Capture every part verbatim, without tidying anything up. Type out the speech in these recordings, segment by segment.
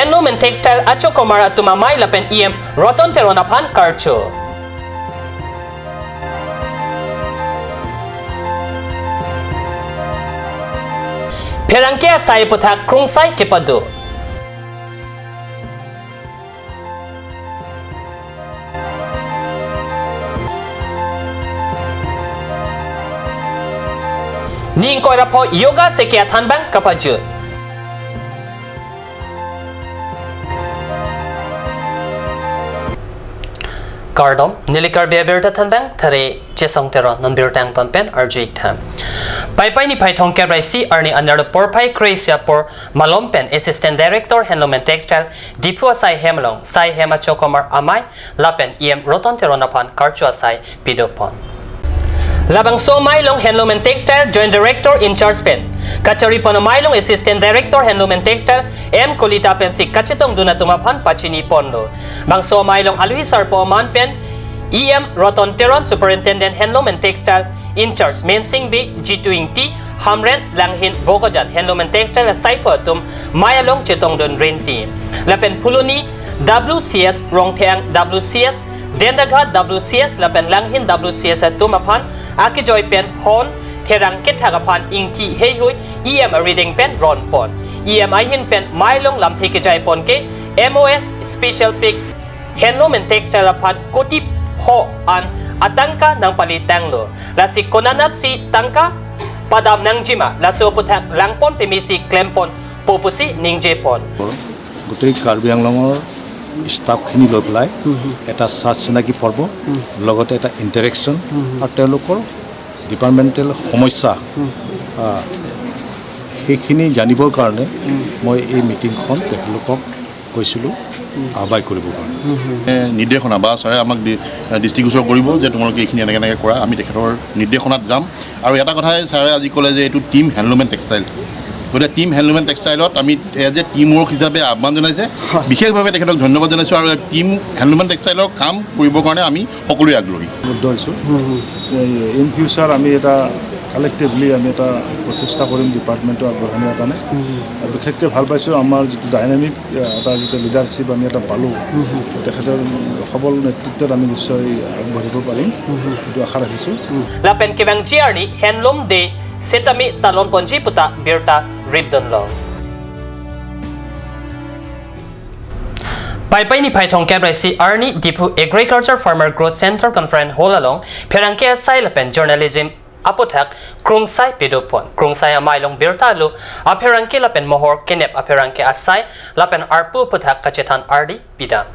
Handloom and Textile achokomar atum amei lapen E M Roton Teron aphan karcho. Pherangke asai aputhak krungsai kepado. Ni ingkoi ra pho yoga seke athanbang kapajut. Kardom, neli Karbi abirta thanbang thare Chesong Teron, non birta angton pen arju ik tha. Paipai niphai thomkep ra isi arni anerlo porphai kre-isi apor malom pen Assistant Director Handloom and Textile Diphu asai hem along sai hem achokomar amei lapen E M Roton Teron aphan karcho asai pidopon. Labangso amei along Handloom and Textile Joint Director in charge pen kachari pon amei along Assistant Director Handloom and Textile M Kolita pensi kachetongdun atum aphan pachini ponlo. Bangso amei along aluhi sarpo aman pen E M Roton Teron, Superintendent Handloom and Textile in charge Mensing Bey, Jitu Ingti, Hamren, Langhin, Bokajan Handloom and Textile asaiphu atum amei along chetongdun rinti. Lapen Phuloni W C S, Rongtheng W C S, Dendaghat W C S lapen Langhin W C S atum aphan akejoi pen hon therang kethak aphan ingki heihui E M arideng pen ron pon. E M ahin pen amei along lamthe kejai pon ke M O S Special Pick Handloom and Textile aphan koti pho an atangka nangpali tanglo. Lasi konatsi tangka padam nangjima, laso aputhak langpon pemesi klempon po pusi ningje pon. গোটেই কাৰ্বি আংলঙৰ ষ্টাফখিনি লৈ পেলাই এটা চাহ চিনাকি পৰ্ব, লগতে এটা ইণ্টাৰেকশ্যন আৰু তেওঁলোকৰ ডিপাৰ্টমেণ্টেল সমস্যা, আহ, সেইখিনি জানিবৰ কাৰণে মই এই মিটিংখন তেখেতলোকক কৈছিলোঁ আহ্বায়ক কৰিবৰ কাৰণে। এ, নিৰ্দেশনা বা ছাৰে আমাক দি-, দৃষ্টিগোচৰ কৰিব যে তোমালোকে এইখিনি এনেকৈ এনেকৈ কৰা, আমি তেখেতৰ নিৰ্দেশনাত যাম। আৰু এটা কথাই ছাৰে আজি ক'লে যে এইটো টিম হেণ্ডলুম এণ্ড টেক্সটাইল, গতিকে টিম হেণ্ডলুম এণ্ড টেক্সটাইলত আমি এজ এ টিম ৱৰ্ক হিচাপে আহ্বান জনাইছে, বিশেষভাৱে তেখেতক ধন্যবাদ জনাইছোঁ। আৰু টিম হেণ্ডলুম এণ্ড টেক্সটাইলৰ কাম কৰিবৰ কাৰণে আমি সকলোৱে আগ্ৰহী। উদ্বহ হৈছোঁ। এই ইন ফিউচাৰ আমি এটা কালেক্টিভলি আমি এটা প্ৰচেষ্টা কৰিম ডিপাৰ্টমেণ্টটো আগবঢ়াই নিয়াৰ কাৰণে। আৰু বিশেষকৈ ভাল পাইছোঁ আমাৰ যিটো ডাইনামিক, এ, এটা যিটো লিডাৰশ্বিপ আমি এটা পালোঁ, তেখেতৰ সবল নেতৃত্বত আমি নিশ্চয় আগবাঢ়িব পাৰিম, এইটো আশা ৰাখিছোঁ। Lapen kevangji arni Handloom Day setame talon ponji puta birta ripdunlo. Paipai niphai thomkep ra isi arni Diphu Agriculture Farmer Growth Center Conference Hall along pherangke asai lapen journalism aputhak krungsai pidopon. Krungsai amei along birta alu apherangke lapen mohor kenep apherangke asai lapen arpu aputhak kachethan ardi pidam.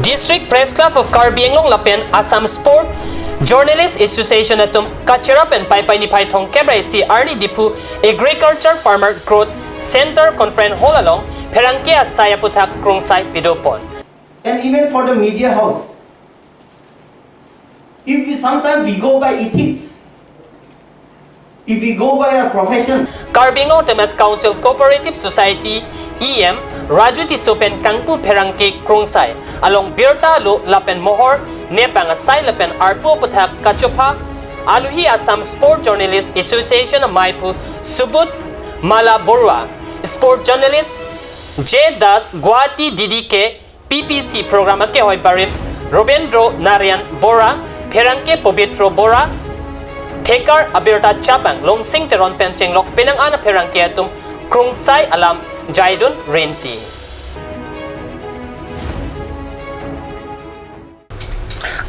District Press Club of Karbi Anglong lapen Assam Sport Journalist Association atum kachera pen Paipai niphai thomkep ra isi arni Diphu Agriculture Farmer Growth Center Conference Hall along pherangke asai aputhak krungsai pidopon. And even for the media house, if we sometimes we go by ethics, if we go by our profession, Karbi Anglong Autonomous Council Cooperative Society E M Raju Tisso pen kangpu pherangke krungsai along birta alu lapen mohor nepang asai lapen arpu aputhak kachopha aluhi Assam Sport Journalist Association ameiphu Subut Mala Borua, Sport Journalist J Das, Guwahati D D K P P C program akehoi barim Robendro Narayan Bora, pherangke Pobitro Bora, thekar abirta chapang Longsing Teron pen chenglok penang an apherangke atum krungsai alam jaidun rinti.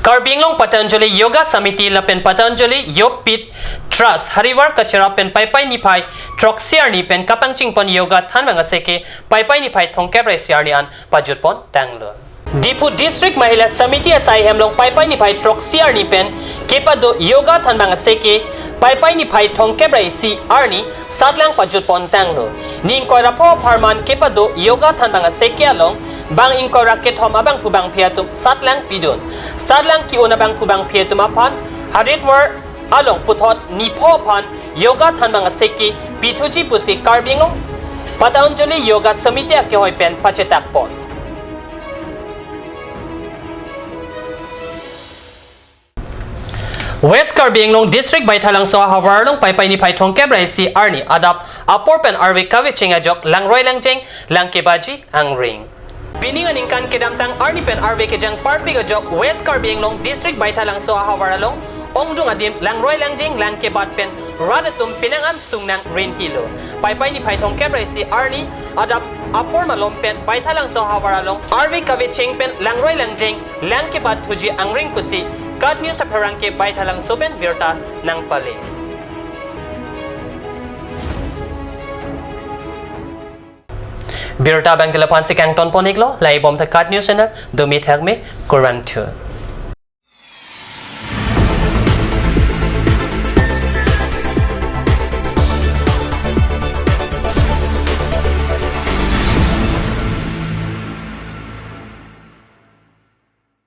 Karbi Anglong Patanjali Yoga Samiti lapen Patanjali Yoga Peeth Trust Harivar kachera pen Paipai niphai throksi arni pen kapangchingpon yoga thanbang aseke Paipai niphai thomkep ra isi arni an pajutpon tanglo. Diphu District Mahila Samiti asai hem along Paipai niphai throksi arni pen kepado yoga thanbang aseke Paipai niphai thomkep ra isi arni satlang pajutpon tanglo. Ni ingkoi ra pho apharman kepado yoga thanbang aseke along bang ingkoi ra kethom abangphu bangphi atum satlang pidun. Satlang ki-un abangphu bangphi atum aphan Haridwar along puthot ni pho aphan yoga thanbang aseke pithuji pusi Karbi Anglong Patanjali Yoga Samiti akehoi pen pachetakpon. West Karbi Anglong District Baithalangso ahavar along Paipai niphai thomkep ra isi arni adap apor pen arve kavecheng ajok langroi langjeng, lang kebatji angring. Pining aningkan kedamtang arni pen arve kejang parpik ajok West Karbi Anglong District Baithalangso ahavar along ongdung adim langroi langjeng, lang kebat pen rat atum penang an sung nang rinti lo. Paipai niphai thomkep ra isi arni adap apor malom pen Baithalangso ahavar along arve kavecheng pen langroi langjeng, lang kebat thuji angring pusi KAT News apherangke Baithalangso pen birta nangpale. Birta abang ke la-an si kangton pon-iklo, laibom ta KAT News channel, domi thakme, kurvangthu.